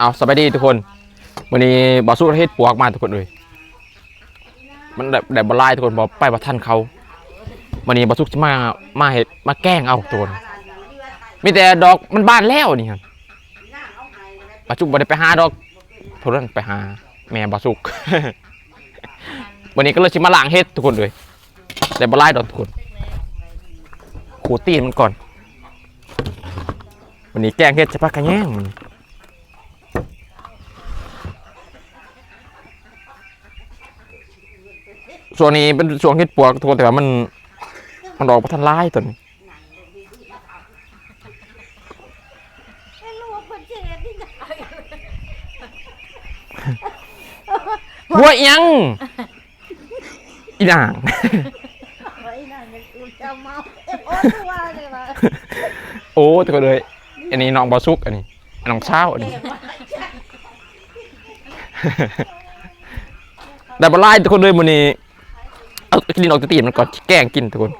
ເອົາ ສະບາຍດີທຸກຄົນ ມື້ນີ້ບ່າວສຸກເຮັດປວກມາທຸກຄົນເອີຍ ມັນໄດ້ ໄດ້ບໍ່ຫຼາຍທຸກຄົນ ເພາະໄປບໍ່ທັນເຂົາ. ມື້ນີ້ບ່າວສຸກຊິມາ ມາເຮັດ ມາແກງເອົາທຸກຄົນ ມີແຕ່ດອກມັນບານແລ້ວນີ້ຫັ້ນ. ບ່າວສຸກບໍ່ໄດ້ໄປຫາດອກ ຜູ້ນັ້ນໄປຫາແມ່ບ່າວສຸກ. ມື້ນີ້ກໍເລີຍຊິມາລ້າງເຫັດທຸກຄົນເອີຍ ແຕ່ບໍ່ຫຼາຍດອກທຸກຄົນ ຂູດຕີນມັນກ່ອນ. ມື້ນີ້ແກງເຫັດໃສ່ຜັກຂະແຍງ ມື້ນີ້ ຊ່ວງນີ້ເປັນຊ່ວງເຫັດປວກທຸກຄົນ ແຕ່ວ່າມັນ ມັນອອກບໍ່ທັນຫຼາຍຕອນນີ້. ຫົວອີ່ຫຍັງ? ອີ່ນາງ ໂອ້ ທຸກຄົນເອີຍ ອັນນີ້ນ້ອງບ່າວສຸກ ອັນນີ້ນ້ອງສາວ ອັນນີ້ ໄດ້ບໍ່ຫຼາຍທຸກຄົນເອີຍ ມື້ນີ້ ເອົາ ກິນອອກຕີນມັນກ່ອນ ແກງກິນທຸກຄົນ.